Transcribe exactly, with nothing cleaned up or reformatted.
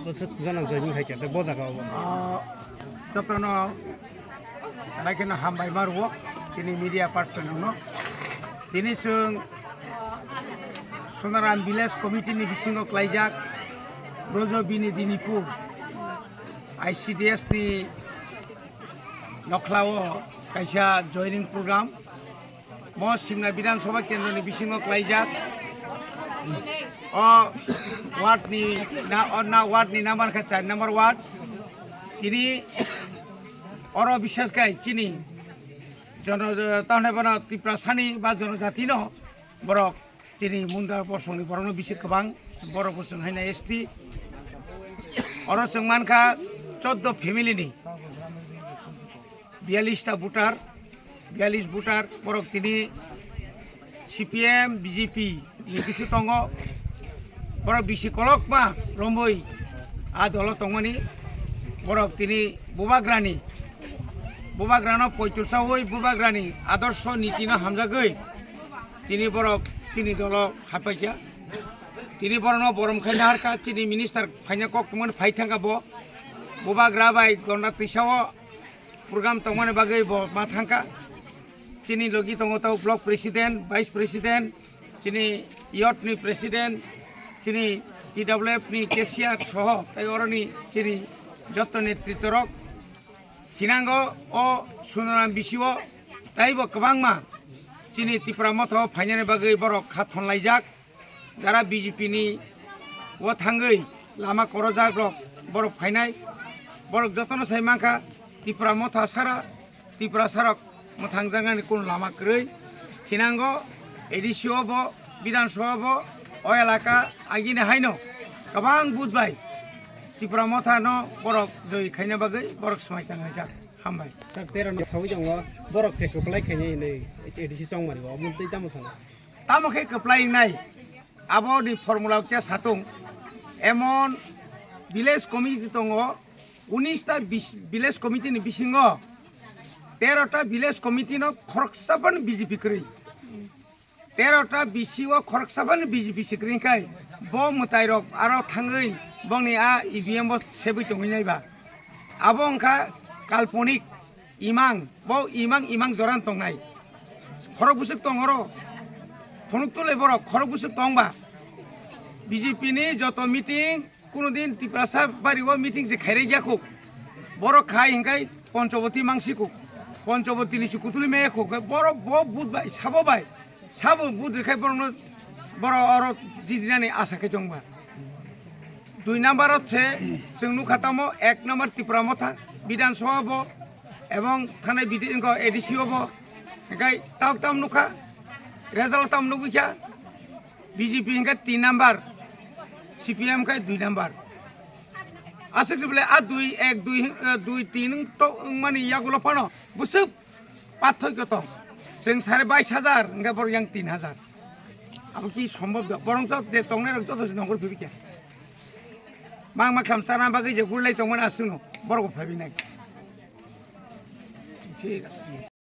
Bwswk gana joining hai khe bo jaga o. Ah, jotono naikhe no hambai ma rwo chini media person no. Tini chwng Sonaram Village Committee ni bisingo klaijak Brojo Bini Dinipur I C D S ni nokhlao kaisa joining program. Mo Simna Bidhan Sabha Kendro ni bisingo klaijak. O ward ni na, o na ward ni number khe char number ward. Tini oro bisas khai chini jono, tamni bono Tiprasani ba jonojati no borok tini munda bosongni borokno bisi kwbang, borok bo chwng haino S T. Oro chwng mankha chordo family ni biyalish ta voter, biyalish voter borok tini C P M, B J P ni kisu tongo. Borok bisi kolokma romwi a dolo tongmani. Borok tini bubagrani, bubagrano poitursawi bubagrani adorsho nitino hamjagwi tini borok chini dolo haphaikha. Tini borokno borom khaina harkha, chini minister phaina kok tongmani phai thangkha bo. Bubagra bai Gonda Twisao program tongmani bagwi bo ma thangkha. Chini logi tongo tau block president, vice president, chini youth ni president, chini T W F ni cashier soho tei oroni chini joto netritworok. Thinango o Sonaram bisio taibo kwbangma chini Tipra Motha o phainani bagwi borok kha thonlaijak. Jara B J P ni o thangwi lama korojak rok borok phainai. Borok jotono sai mankha Tipra Motha sara, Tiprasa rok mwthangjaknani kunu lama kwrwi. Thinango A D C o bo, Bidhan Sabha bo, o elaka agini haino kwbang vote bai Tipra Motha no borok joi khaina bagwi borok swmai tanglaijak. Hambai. Tak tero no sawi tongo, borok se kwplai khainai hinwi A D C chongmani bo, omo tei tamo sana. Tamo khe kwplai wngnai, aboni formula khe satung, emon village committee tongo, unis ta bis-, village committee ni bisingo tero ta village committee no khoroksa phano B J P kwrwi. Tero ta bisi o khoroksa phano B J P se kwrwi khai bo mwtai rok aro thangwi bongni a E V M o sebwi tongwi nai ba. Abo wngkha kalponik imang, bo imang, imang joran tongnai. Khorok bwswk tong oro, phunuk tule borok khorok bwswk tong ba. B J P ni joto meeting, kuno din Tiprasa bari o meeting se khairei ya khuk. Borok khai hinkai Ponchoboti mangsi khuk. Ponchoboti ni se kutuli maya khuk. Borok bo vote bai, sabo bai. Sabo vote rikhe borokno, borok oro jidinani asa khe tongba. Dui number o se chwng nukha tamo ek number Tipra Motha, Bidhan Sabha bo, ebong thanai bidi-, inko A D C o bo. Hinkai tauk tam nukha, result tam nugwi kha, B J P hinkai tin number, C P M hinkai dui number. Aswk se bole a dui, ek, dui, eh, dui, tin wng to wngmani yagulo phano bwswk pathoi khe tong. Chwng sare bais hajar, hwnkhe borok yang tin hajar. Abo ki sombhob da? Borok jot je tongnai rok joto se nongkhor phibikya. Mang ma kham chana bagwi je gurlai tongmani aswkno borok bo phaibinai. Thik ase.